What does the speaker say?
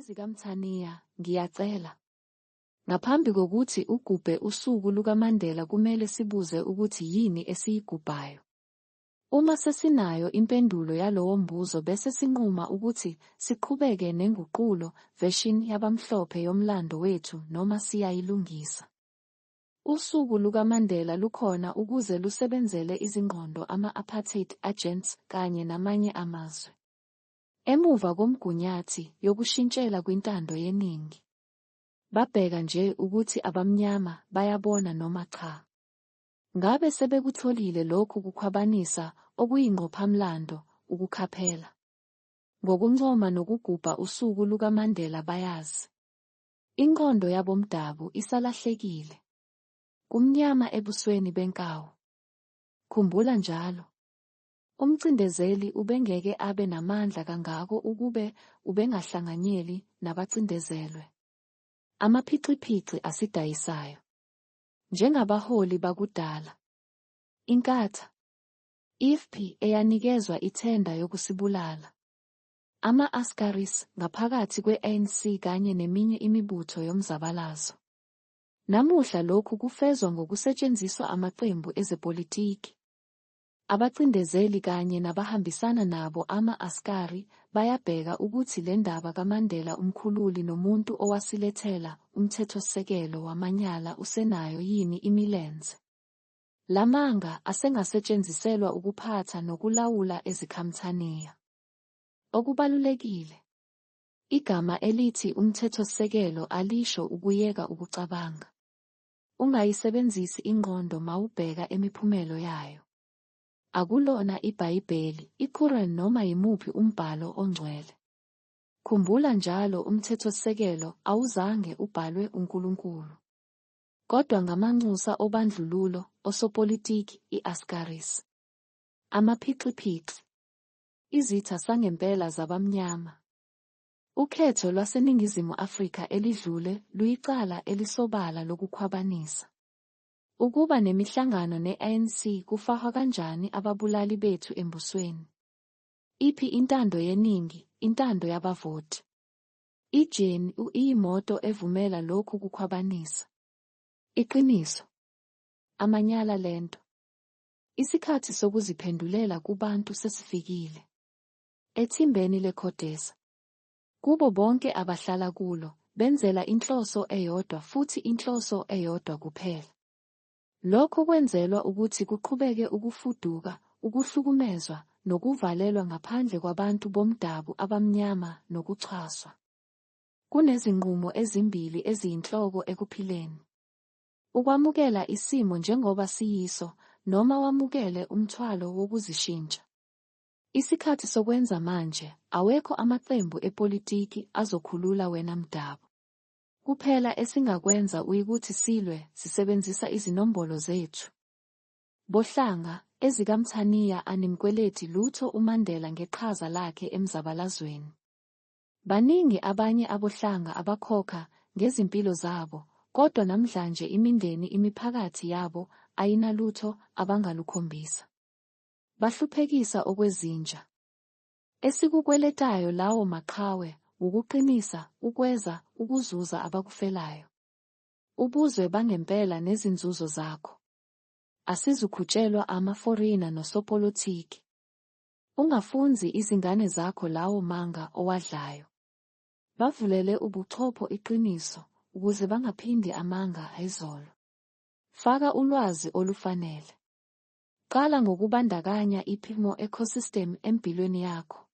EzikaMthaniya, ngiyacela. Ngaphambi kokuthi ugubhe usuku lukaMandela kumele sibuze ukuthi yini esiyigubhayo. Uma sesinayo impendulo yalowo mbuzo bese sinquma ukuthi siqhubeke nenguqulo, version, yabamhlophe yomlando wethu noma siyayilungisa. Usuku lukaMandela lukhona ukuze lusebenzele izingqondo ama-apartheid agents kanye namanye amazwe. Emuva komgunyathi yokushintshela kwintando yeningi. Babheka nje ukuthi abamnyama bayabona noma cha. Ngabe sebekutholile lokhu kukhwabanisa okuyingqophamlando ukukhaphela. Ngokuncoma nokugubha usuku lukaMandela bayazi. Inqondo yabomdabu isalahlekile. Kumnyama ebusweni benkawu. Khumbula njalo. Umcindezeli ubengeke abe namandla kangako ukube ubengahlanganyeli nabacindezelwe. Amaphixiphixi asidayisayo. Njengabaholi bakudala. Inkatha. Ifp eyanikezwa ithenda yokusibulala. Ama-Askaris ngaphakathi kwe-ANC kanye neminye imibutho yomzabalazo. Namuhla lokhu kufezwa ngokusetshenziswa amaqembu ezepolitiki. Abacindezeli kanye nabahambisana nabo ama-Askari bayabheka ukuthi le ndaba kaMandela umkhululi nomuntu owasilethela umthethosisekelo wamanyala usenayo yini imilenze. La manga asengasetshenziselwa ukuphatha nokulawula ezikhamthaniya. Okubalulekile, igama elithi umthethosisekelo alisho ukuyeka ukucabanga. Ungayisebenzisi ingqondo mawubheka emiphumelo yayo. Akulona iBhayibheli, iQuran noma yimuphi umbhalo ongcwele. Khumbula njalo umthethosisekelo awuzange ubhalwe uNkulunkulu. Kodwa ngamanxusa obandlululo, osopolitiki, i-Askaris. Amaphixiphixi. Izitha sangempela zabamnyama. Ukhetho lwaseNingizimu Afrika elidlule luyicala elisobala lokukhwabanisa. Ukuba nemihlangano ne-ANC kufakwa kanjani ababulali bethu embusweni? Iphi intando yeningi, intando yabavoti? I-GNU iyimoto evumela lokhu kukhwabanisa. Iqiniso. Amanyala lento. Isikhathi sokuziphendulela kubantu sesifikile. Ethimbeni leCodesa. Kubo bonke abahlala kulo, benzela inhloso eyodwa futhi inhloso eyodwa kuphela. Lokho kwenzelwa ukuthi kuqhubeke ukufuduka, ukuhlukumezwa, nokuvalelwa ngaphandle kwabantu bomdabu abamnyama nokucwaswa. Kunezinqumo ezimbili eziyinhloko ekuphileni. Ukwamukela isimo njengoba siyiso, noma wamukele umthwalo wokuzishintsha. Isikhathi sokwenza manje, awekho amaqembu epolitiki azokhulula wena mdabu. Kuphela esingakwenza uyikuthi silwe sisebenzisa izinombolo zethu. Bohlanga, ezikaMthaniya animkweleti lutho uMandela ngeqhaza lakhe emzabalazweni. Baningi abanye aboHlanga abakhokha ngezimpilo zabo kodwa namhlanje imindeni imiphakathi yabo ayinalutho abangalukhombisa. Bahluphekisa okwezinja. Esikukweletayo lawo maqhawe wukuqinisa, ukweza, ukuzuza abakufelayo. Ubuzwe bangempela nezinzuzo zakho. Asizukhutshelwa ama forina nosopolitiki. Ungafunzi izingane zakho lawo manga owadlayo. Bavulele ubuchopho iqiniso ukuze bangaphindi amanga ayizolo. Faka ulwazi olufanele. Qala ngokubandakanya i-Pimo ecosystem empilweni yakho.